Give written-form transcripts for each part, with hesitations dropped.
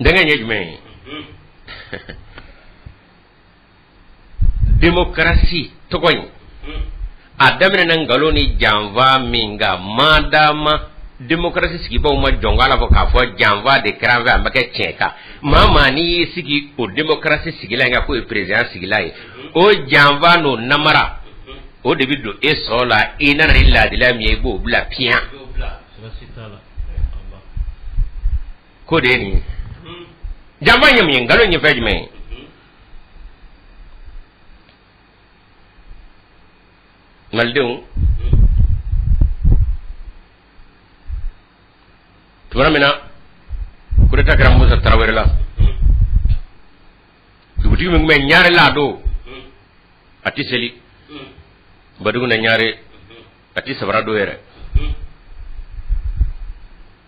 Denkɛ ye jumɛn ye? Démocratie tɔgɔ in, a daminɛna nkalon ni janfa min kan, madama démocratie sigibaw ma jɔn la fɔ k'a fɔ janfa de kɛra an fɛ, a ma kɛ tiɲɛ kan. Maa maa n'i y'i sigi o démocratie sigila in kan k'o ye président sigila ye, o janfa n'o namara, o de bɛ don e sɔn la. I nana ni laadila min ye, i b'o bila piyan. Ko de ye nin ye. Janfa ye mun ye? Nkalon ye fɛn jumɛn ye? Malidenw, tuma min na coup d'état kɛra Musa Tarawele la, dugutigi min tun bɛ Ɲarela don, a tɛ seli Badugu na Ɲare, a tɛ sabara don yɛrɛ.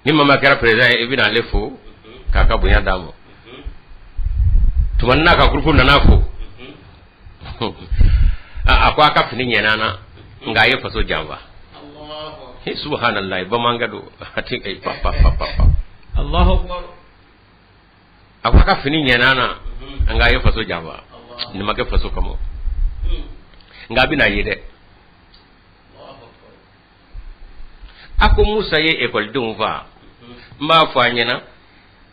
Ni mama kɛra président ye, i bɛna ale fo k'a ka bonya d'a ma. Tuma n'a ka groupe nana fo, a ko a ka fini ɲɛna na, nka a ye faso janfa. Subhanallah, bamanankɛ don, a tɛ pa pa pa pa. Allahu akbar. A ko a ka fini ɲɛna na, nka a ye faso janfa. Nin ma kɛ faso kama, nka a bɛna ye dɛ. A ko Musa ye ekɔlidenw faa. N b'a fɔ a ɲɛna,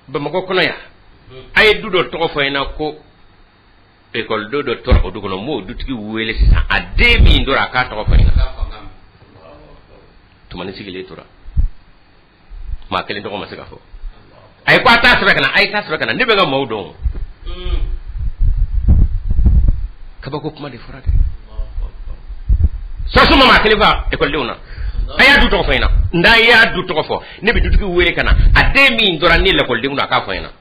Bamakɔ kɔnɔ yan, a ye du dɔ tɔgɔ fɔ n ɲɛna ko ekɔliden dɔ tora o du kɔnɔ. N b'o dutigi wele sisan, a den min tora, a k'a tɔgɔ fɔ n ɲɛna. Tumani sigilen tora, maa kelen tɔgɔ ma se ka fɔ. A ye ko a t'a sɛbɛn ka na, a ye t'a sɛbɛn ka na, ne bɛ n ka maaw dɔn. Kabako kuma de fɔra dɛ. Sɔrɔsiw ma maa kelen faa ekɔlidenw na. A y'a du tɔgɔ fɔ n ɲɛna. N'a y'a du tɔgɔ fɔ, ne bɛ dutigi wele ka na, a den min tora ni lakɔlidenw na, a k'a fɔ n ɲɛna.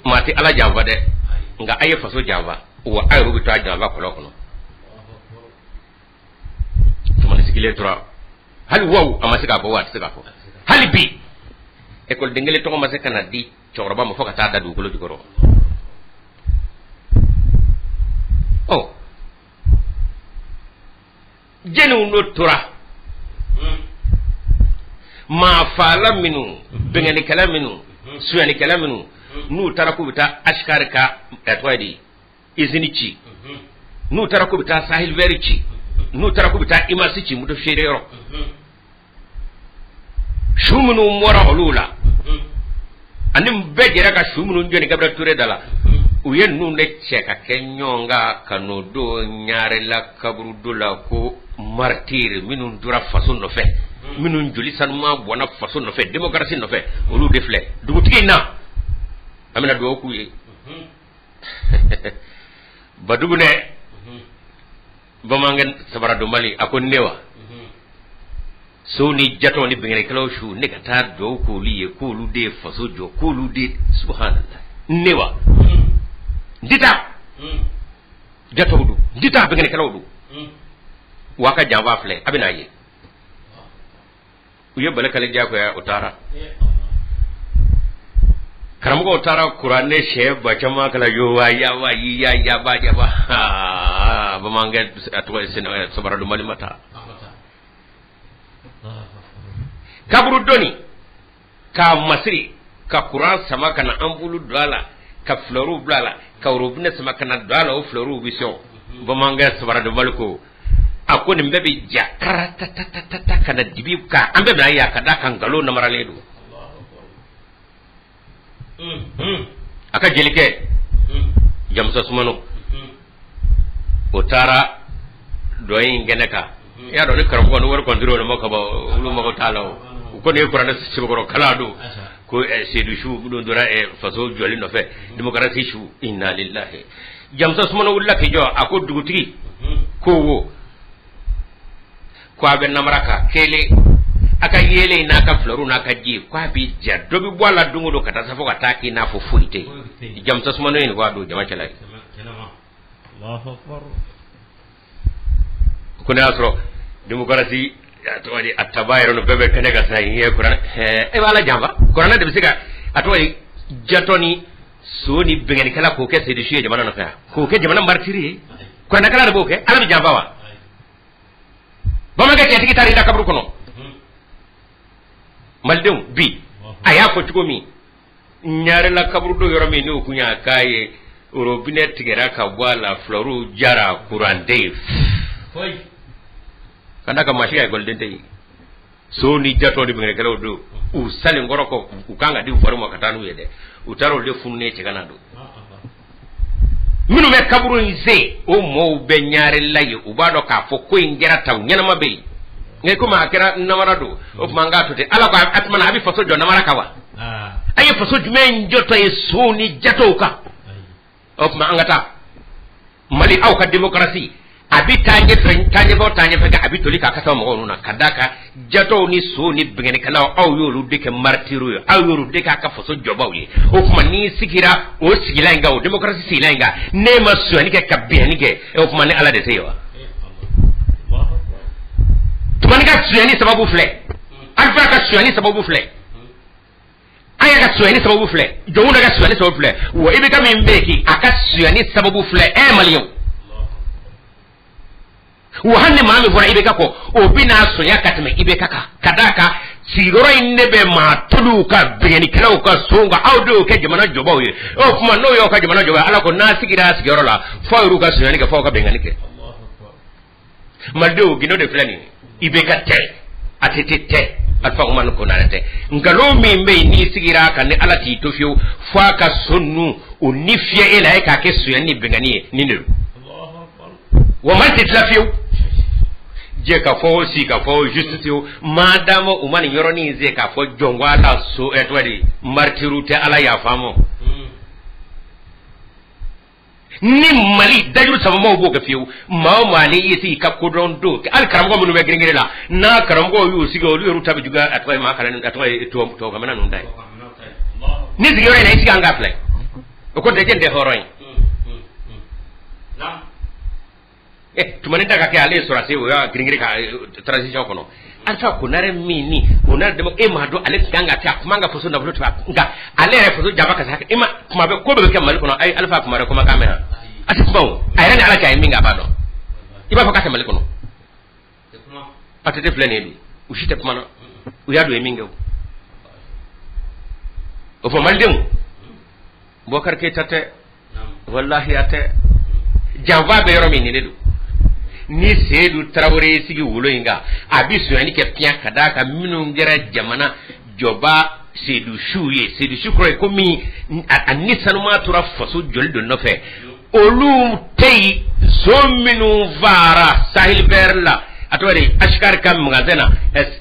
Maa tɛ Ala janfa dɛ, nka a ye faso janfa wa. A yɛrɛ bɛ taa janfa kɔlɔn kɔnɔ. Tumani sigilen tora, hali waw a ma se k'a fɔ wa, a tɛ se k'a fɔ hali bi. Ekɔliden kelen tɔgɔ ma se ka na di cɛkɔrɔba ma fo ka taa da dugukolo jukɔrɔ. Ɔ, jɛniw n'o tora maa faala minnu, binkannikɛla minnu, sunyalikɛla minnu, n'u taara k'u bɛ taa Ashkar ka tɔgɔ ye di usine ci, n'u taara k'u bɛ taa Sahel Vert ci, n'u taara k'u bɛ taa IMAS ci, moto feere yɔrɔ, su minnu bɔra olu la, ani bɛɛ jɛra ka su minnu jɔni Gabriel Touré da la, u ye ninnu de cɛ ka kɛ ɲɔgɔn kan ka n'o don Ɲarela kaburudo la ko martyr minnu tora faso nɔfɛ, minnu joli sanuman bɔnna faso nɔfɛ, démocratie nɔfɛ, olu de filɛ dugutigi in na. An bɛna dugawu k'u ye. Badugunɛ bamanankɛ sabaradonbali, a ko ne wa sow ni jatɔw ni binkannikɛlaw su, ne ka taa dugawu k'olu ye k'olu de ye faso jɔ, k'olu de, subhanallah, ne wa n tɛ taa. Jatɔw don, n tɛ taa, binkannikɛlaw don wa, ka janfa filɛ, a bɛ n'a ye. U ye bali kale diyagoya, o taara. Karamɔgɔw taara kuranɛ sɛ ba caman kala yowa yawa yiya yaba yaba. Bamanankɛ, a tɔgɔ ye sabaradonbali ma taa kaburu doni k'a masiri, ka kuran sama ka na ampoule don a la, ka fleurs bila a la, ka robinet sama ka na don a la, o fleurs bɛ sɔn. Bamanankɛ sabaradonbali ko, a ko nin bɛɛ bɛ ja karatatatata ka na dibi ka an bɛɛ bɛna ye, a ka d'a kan nkalon namaralen don. A ka jelikɛ Jamusa Sumano, o taara dɔ in kɛnɛ kan. I y'a dɔn ni karamɔgɔ ni wari kɔni dir'olu ma ka ban, olu mago t'a la. O u kɔni ye kuranɛ sɛbɛkɔrɔ kalan don ko seyidu su minnu tora faso jɔli nɔfɛ, démocratie su, inna lillahi. Jamusa Sumano wulila k'i jɔ, a ko dugutigi ko wo ko a bɛ namara ka kelen a ka yeelen n'a ka fleurs n'a ka ji, ko a bɛ ja dɔ bɛ bɔ a la don o don ka taa se fo ka taa k'i n'a fɔ foyi tɛ yen. Jamusa Sumano ye nin fɔ a don jama cɛla ye. Ko ne y'a sɔrɔ démocratie, a tɔgɔ di, a taba yɛrɛ bɛɛ bɛ kɛnɛ ka sa ɲɛ kuranɛ. E b'a la janfa, kuranɛ de bɛ se ka a tɔgɔ ye jatɔ ni so ni binkannikɛla k'o kɛ seyidu su ye jamana nɔfɛ yan, k'o kɛ jamana martyr ye? Kuranɛkɛla de b'o kɛ. Ala bɛ janfa wa? Bamanankɛ cɛtigi taara i da kaburu kɔnɔ. Malidenw bi a y'a fɔ cogo min, Ɲarela kaburudo yɔrɔ min n'o kun y'a k'a ye, robinet tigɛra ka bɔ a la, fleurs jara, courant tɛ yen. Ka d'a kan maa si ka ekɔliden tɛ yen. So ni jatɔ ni binkannikɛlaw don, u salen kɔrɔ kɔ, u kan ka di wari ma ka taa n'u ye dɛ, u taara olu de fununen cɛ ka na don. Minnu bɛ kaburu in sen, o mɔɔw bɛ Ɲarela yen, u b'a dɔn k'a fɔ ko in kɛra tan, ɲɛnama bɛ yen. Nka komi a kɛra namara don, o tuma an k'a to ten. Ala ko a tuma na a bɛ faso jɔ namara kan wa? A ye faso jumɛn jɔtɔ ye sow ni jatɔw kan? O tuma an ka taa. Mali, aw ka démocratie a bɛ taa ɲɛfɛ, taa ɲɛfɛ o taa ɲɛfɛ kɛ, a bɛ toli k'a kasa mɔgɔw ninnu na, ka d'a kan jatɔw ni sow ni binkannikɛlaw, aw y'olu de kɛ martyrs ye, aw y'olu de k'a ka faso jɔbaw ye. O tuma n'i sigira o sigilan in kan, o démocratie sigilan in kan, n'e ma sonyali kɛ ka binkanni kɛ, o tuma ni Ala de tɛ yen wa? Tumani ka sonyali sababu filɛ, Alifa ka sonyali sababu filɛ, an y'a ka sonyali sababu filɛ, Jɔnkunda ka sonyali sababu filɛ, wa IBK min bɛ yen k'i a ka sonyali sababu filɛ. Ɛ Maliyɛnw, wa hali ni maa min fɔra IBK kɔ, o bɛna sonya ka tɛmɛ IBK kan, ka d'a kan sigiyɔrɔ in de bɛ maa toliw ka binkannikɛlaw ka sonw kan, aw de y'o kɛ jamana jɔbaw ye. O tuma n'o y'aw ka jamana jɔbaw ye, Ala ko n'a sigira a sigiyɔrɔ la, f'aw yɛrɛw ka sonyali kɛ, f'aw ka binkanni kɛ. Malidenw, gindo de filɛ nin ye. IBK tɛ, ATT tɛ, Alifa Umaru Konare tɛ. Nkalon min bɛ yen, n'i sigira a kan, ni Ala t'i to fiyewu f'a ka so ninnu o ni fiyɛ e la, e k'a kɛ sonyali ni binkanni ye, nin de don. Wa Mali tɛ tila fiyewu, jɛ ka fɔ, si ka fɔ, justice o maadama u ma nin yɔrɔnin se k'a fɔ jɔn ko ala so ɛ tɔgɔ di, martyrs tɛ, Ala yafa ma. Ni Mali dajuru sabamaw b'o kɛ fiyewu, maa o maa ni i sigi ka kodɔn don, hali karamɔgɔ minnu bɛ girin la, n'a karamɔgɔw y'u sigi, olu yɛrɛ ta bɛ juguya. A tɔgɔ ye maa kalan, a tɔgɔ ye tubabu ninnu ta ye. Ni sigiyɔrɔ in na, i sigi an ka filɛ, o ko tɛ jɛn tɛ hɔrɔn ye. Tumani da ka kɛ ale ye sɔrɔdasi, o y'a girin ka transition kɔnɔ. Alifa Konare min ni Konare dama, e m'a dɔn ale kan ka kɛ, a kuma ka faso nafolo tigɛ, nka ale yɛrɛ faso jaba ka se e ma. Kuma bɛ ko bɛɛ bɛ kɛ Mali kɔnɔ, ayi, Alifa Konare kumakan mɛn, a tɛ kuma o, a yɛrɛ ni Ala cɛ, a ye min kɛ a b'a dɔn. I b'a fɔ k'a tɛ Mali kɔnɔ. ATT filɛ nin ye bi, u si tɛ kuma na, u y'a dɔn u ye min kɛ. O fɔ malidenw, Bɔkari Keyita tɛ, walahi a tɛ. Janfa bɛ yɔrɔ min, nin de don. Ni Seyidu Tarawele y'i sigi wolo in kan, a bɛ sonyali kɛ piyan, ka d'a kan minnu kɛra jamana jɔba seyidu siw ye, seyidu si kɔrɔ ye ko min a ni sanuma tora faso jɔli don nɔfɛ, olu tɛ yen. Son minnu faara Sahel Vert la, a tɔgɔ de Ashkar ka magasin na,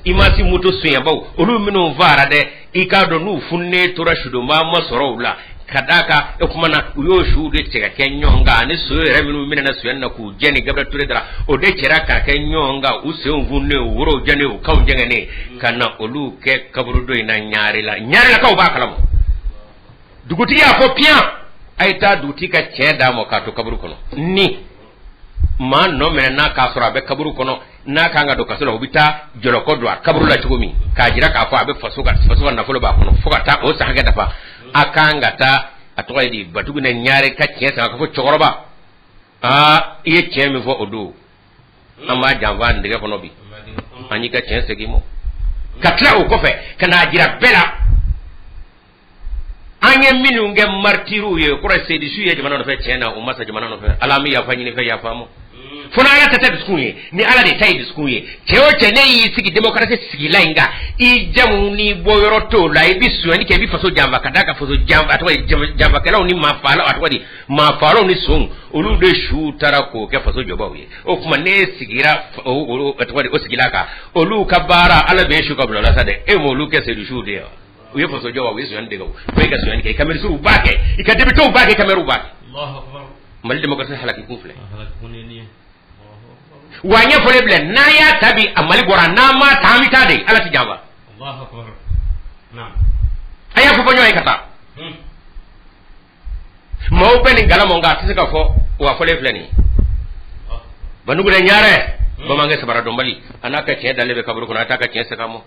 imasi moto sonyabaw, olu minnu faara dɛ, i k'a dɔn n'u fununen tora, sudonba ma sɔrɔ u la, ka d'a kan o tuma na u y'o suw de cɛ ka kɛ ɲɔgɔn kan, ani so yɛrɛ minnu minɛna sonyani na k'u jɛni Gabriel Touré dara, o de cɛra ka kɛ ɲɔgɔn kan, u senw fununen, u worow jɛnen, u kanw jɛngɛnen, ka na olu kɛ kaburudo in na Ɲarela. Ɲarelakaw b'a kalama. Dugutigi y'a fɔ piyan, a ye taa dugutigi ka tiɲɛ d'a ma k'a to kaburu kɔnɔ. Ni maa nɔ minɛ n'a k'a sɔrɔ a bɛ kaburu kɔnɔ, n'a kan ka don kaso la, u bɛ taa jɔlɔkɔ don a kaburu la cogo min k'a jira k'a fɔ a bɛ faso ka nafolo b'a kɔnɔ fo ka taa o san hakɛ dafa, a kan ka taa, a tɔgɔ ye di, Batugunɛ Ɲare ka tiɲɛ san ka fɔ cɛkɔrɔba, aa, i ye tiɲɛ min fɔ o don, an b'a janfa nɛgɛ kɔnɔ bi, an y'i ka tiɲɛ segin ma. Ka tila o kɔfɛ ka n'a jira bɛɛ la, an ye minnu kɛ martyrs ye, o kɔrɔ ye seyidusiw ye jamana nɔfɛ tiɲɛ na, u ma sa jamana nɔfɛ. Ala, an bɛ yafa ɲini fɛ, yafa ma fo n'Ala ta tɛ dusukun ye, ni Ala de ta ye dusukun ye. Cɛ o cɛ, ne y'i sigi démocratie sigila in kan, i jamu n'i bɔyɔrɔ t'o la, i bɛ sonyali kɛ, i bɛ faso janfa, ka d'a kan faso janfa, a tɔgɔ ye janfakɛlaw ni maafaalaw, a tɔgɔ di, maafaalaw ni sonw, olu de suw taara k'o kɛ faso jɔbaw ye. O tuma ne sigira o, a tɔgɔ di, o sigila kan, olu ka baara, Ala bɛ su ka bila o la sa dɛ. E m'olu kɛ seyidusiw de ye wa? U ye faso jɔ wa? U ye sonyali dege o, fo i ka sonyali kɛ, i ka minisiriw b'a kɛ, i ka députéw b'a kɛ, i ka maires b'a kɛ. Mali démocratie halaki kun filɛ wa. Ɲɛfɔlen filɛ, n'an y'a ta bi, a Mali bɔra, n'an m'a ta, an bɛ taa de, Ala ti janfa. A y'a fɔ fɔ ɲɔgɔn ye ka taa. Maaw bɛ nin kalama, nka a tɛ se ka fɔ. Wa fɔlen filɛ nin ye, Bandugunɛ Ɲarɛ, bamanankɛ sabara dɔnbali, a n'a ka tiɲɛ dalen bɛ kaburu kɔnɔ, a t'a ka tiɲɛ segin a ma.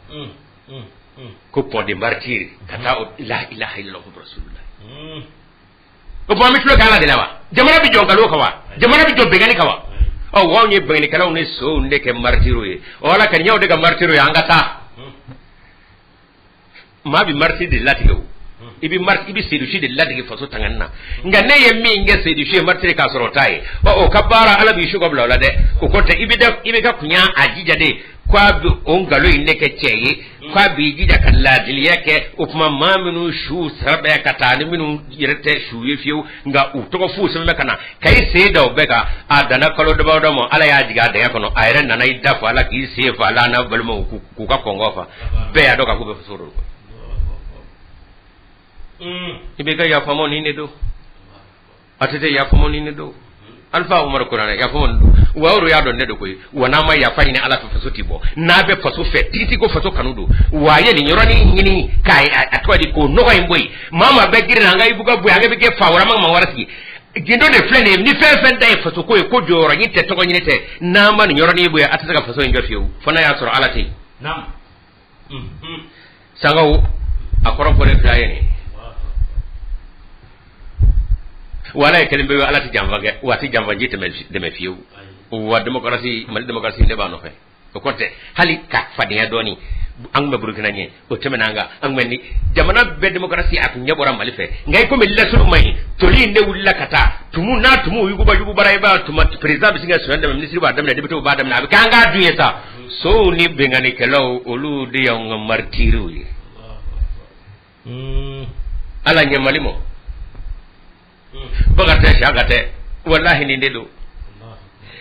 Ko pont des martyrs ka taa o, la ilaha illallah rasulullah. O tuma an bɛ tulo kɛ Ala de la wa? Jamana bɛ jɔ nkalon kan wa? Jamana bɛ jɔ bɛnkanni kan wa? Ɔ, wa anw ye bɛnkannikɛlaw ni sow de kɛ martyrs ye. Ɔ, Ala ka ɲɛw de ka martyrs ye, an ka taa. Maa bɛ martyr de latigɛ o, i bɛ martyr, i bɛ sedusi de latigɛ faso tangani na. Nka ne ye min kɛ sedusi ye martyr k'a sɔrɔ o t'a ye, ɔ o ka baara Ala b'i su ka bila o la dɛ. O kɔrɔ tɛ i bɛ da i bɛ ka kun y'a a jija de k'a bɛ o nkalon in ne kɛ cɛ ye, k'a b'i jija ka laadiliya kɛ. O tuma maa minnu su sara bɛ ka taa ni minnu yɛrɛ tɛ su ye fiyewu, nka u tɔgɔ fu sɛbɛn bɛ ka na ka i sen da o bɛɛ kan. A danna kalo damadɔ ma, Ala y'a jigin a dingɛ kɔnɔ, a yɛrɛ nana i da fa la k'i sen fa la n'a balimaw k'u ka kɔngɔ fa. Bɛɛ y'a dɔn k'a fɔ bɛ faso dɔn. I bɛ ka yafama ni ne don, ATT yafama ni ne don, Alifa Umaru Konare yafama ni don. Wa o y'a dɔn ne don koyi. Wa n'a ma yafa ɲini Ala fɛ, faso ti bɔ. N'a bɛ faso fɛ tigitigi ko faso kanu don, wa a ye nin yɔrɔnin ɲini k'a a tɔgɔ di k'o nɔgɔ in bɔ yen. Maa maa bɛ girin na, an ka Ibu ka bɔ yen, an bɛ kɛ fa wɛrɛ, an ma maa wɛrɛ sigi. Gindo de filɛ nin ye. Ni fɛn fɛn da ye faso ko ye, ko jɔyɔrɔ ɲini tɛ, tɔgɔ ɲini tɛ, n'a ma nin yɔrɔnin bɔ yen, a tɛ se ka faso in jɔ fiyewu, fo n'a y'a sɔrɔ Ala tɛ yen. Sangaw a kɔrɔ fɔlen filɛ ye nin. Wa Ala ye kelen bɛ, Ala tɛ janfa kɛ, wa a tɛ janfanci dɛmɛ fiyewu. Wa démocratie, Mali démocratie, ne b'a nɔfɛ. O kɔrɔ tɛ hali ka fadenya dɔɔni. An tun bɛ Burukina ɲɛ, o tɛmɛna an kan. An tun bɛ ni jamana bɛɛ démocratie, a tun ɲɛ bɔra Mali fɛ. Nka i komi lasulu man ɲi, toli in de wulila ka taa tumu n'a tumu yuguba yugubara. I b'a tuma président bɛ sin ka sonyani daminɛ, ministre b'a daminɛ, député b'a daminɛ, a bɛ k'an k'a dun ye sa. Sow ni binkannikɛlaw, olu de y'anw ka martyrs ye. Ala ɲɛ Mali ma, baga tɛ, siyaka tɛ, walahi nin de don.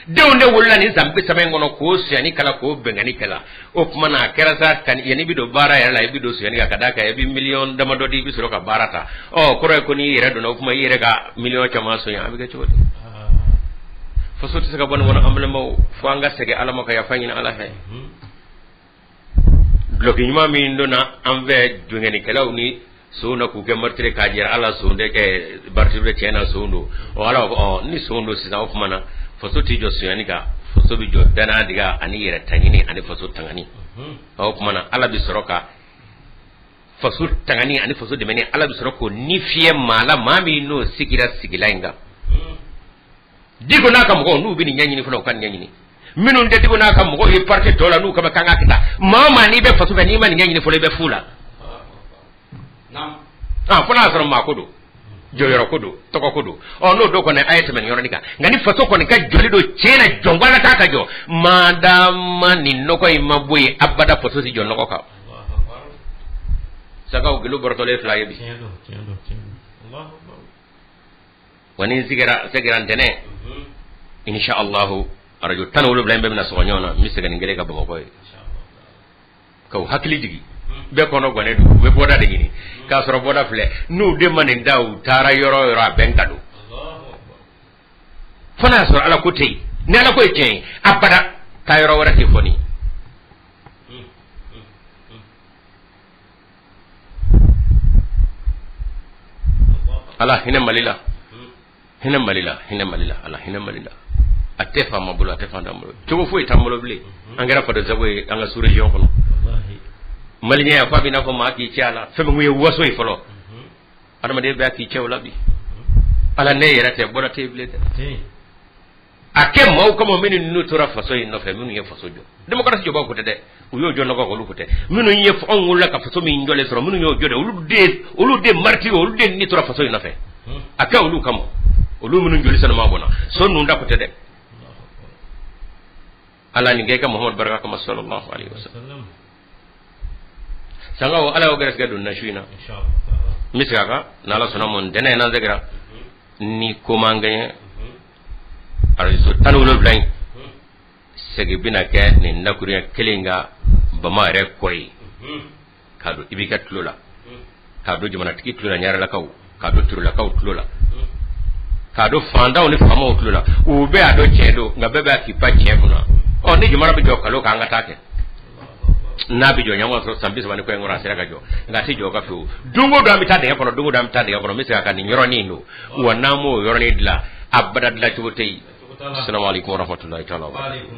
Denw de wolola nin san 30 in kɔnɔ k'o sonyani kɛla, k'o binkanni kɛla. O tuma na a kɛra sa, yanni i bɛ don baara yɛrɛ la, i bɛ don sonyani kan ka d'a kan i bɛ miliyɔn damadɔ di, i bɛ sɔrɔ ka baara ta. Ɔ kɔrɔ ye ko n'i yɛrɛ donna, o tuma i yɛrɛ ka miliyɔn caman sonya, a bɛ kɛ cogo di? Faso tɛ se ka bɔ nin kɔnɔ, an balimaw, fo an ka segin Ala ma ka yafa ɲini Ala fɛ. Dulɔki ɲuman min donna an fɛ binkannikɛlaw ni son na k'u kɛ martyr k'a jira Ala son tɛ kɛ martyr de, tiɲɛ na son don. Ɔ Ala ɔ ni son don sisan, o tuma na faso tɛ jɔ sonyani kan, faso bɛ jɔ danaya diga ani yɛrɛ taɲini ani faso tangani. O tuma na Ala bɛ sɔrɔ ka faso tangani ani faso dɛmɛni, Ala bɛ sɔrɔ k'o ni fiyɛ maa la, maa min n'o sigira sigilan in kan. Diko n'a ka mɔgɔw, n'u bɛ nin ɲɛɲini fana, u ka nin ɲɛɲini. Minnu tɛ Diko n'a ka mɔgɔw ye parti tɔ la, n'u kama kan ka kɛ tan, maa o maa n'i bɛ faso fɛ, n'i ma nin ɲɛɲini fɔlɔ, i bɛ fu la. Ah, fo n'a y'a sɔrɔ maa ko don, jɔyɔrɔ ko don, tɔgɔ ko don. Ɔ n'o don kɔni, a ye tɛmɛ nin yɔrɔnin kan. Nka ni faso kɔni ka jɔli don tiɲɛ na, jɔnko k'a ka jɔ, madama nin nɔgɔ in ma bɔ yen, abada faso tɛ jɔ nɔgɔ kan. Sagaw gindo bɔrɔtɔlen fila ye bi. Wa ni n segira ntɛnɛn, insha allahu, arajo 17 in bɛɛ bɛna sɔgɔ ɲɔgɔn na. N bɛ segin nin kelen ka Bamakɔ ye k'u hakili jigin. Bɛɛ kɔnɔ gannen don, u bɛ bɔda de ɲini k'a sɔrɔ bɔda filɛ. N'u de ma nin da, u taara yɔrɔ o yɔrɔ, a bɛɛ nkalon. Fo n'a y'a sɔrɔ Ala ko tɛ yen. Ni Ala ko ye tiɲɛ ye, abada taa yɔrɔ wɛrɛ tɛ fɔ nin. Ala hinɛ Mali la, hinɛ Mali la, hinɛ Mali la, Ala hinɛ Mali la. A tɛ faama bolo, a tɛ faantan bolo, cogo foyi t'an bolo bilen. An kɛra fadensago ye an ka sous-région kɔnɔ. Maliyɛnya f'a b'i n'a fɔ maa k'i cɛ a la, fɛn min ye waso ye fɔlɔ. Adamaden bɛɛ k'i cɛ o la bi. Ala ne yɛrɛ tɛ bɔra tɛ bilen dɛ. A kɛ maaw kama minnu n'u tora faso in nɔfɛ, minnu ye faso jɔ, démocratie jɔbaw ko tɛ dɛ, u y'o jɔ nɔgɔ, olu ko tɛ. Minnu ye anw wolola ka faso min jɔlen sɔrɔ, minnu y'o jɔ dɛ, olu de martyrs, olu de ni tora faso in nɔfɛ. A kɛ olu kama, olu minnu joli sanuma bɔnna so ninnu da ko tɛ dɛ. Ala nin kɛ i ka Muhamadu barika kama, sallallahu alaihi wasallam. Sangaw, Ala y'o gɛrɛsɛgɛ don na su in na. N bɛ segin a kan n'Ala sɔnna ma ntɛnɛn n'an seginna ni ko man kɛɲɛ, arajo 17 in segin bɛna kɛ nin dakuruɲɛ kelen kan Bama yɛrɛ kɔ ye, k'a don IBK tulo la, k'a don jamanatigi tulo la, ɲarelakaw, k'a don Turelakaw tulo la, k'a don fantanw ni faamaw tulo la. U bɛɛ y'a dɔn tiɲɛ don, nka bɛɛ b'a k'i pan tiɲɛ kunna. Ɔ ni jamana bɛ jɔ kalo kan, an ka taa kɛ n'a bɛ jɔ ɲɔgɔn sɔrɔ san 30 ni kɔ in kɔnɔ, a sera ka jɔ, nka a tɛ jɔ ka fiyewu. Don o don an bɛ taa dingɛ kɔnɔ, don o don an bɛ taa dingɛ kɔnɔ. N bɛ segin a kan, nin yɔrɔnin don wa n'an m'o yɔrɔnin dilan, abada dilan cogo tɛ yen. Assalamu alaikum warahmatullahi ta'ala wabarakatuh.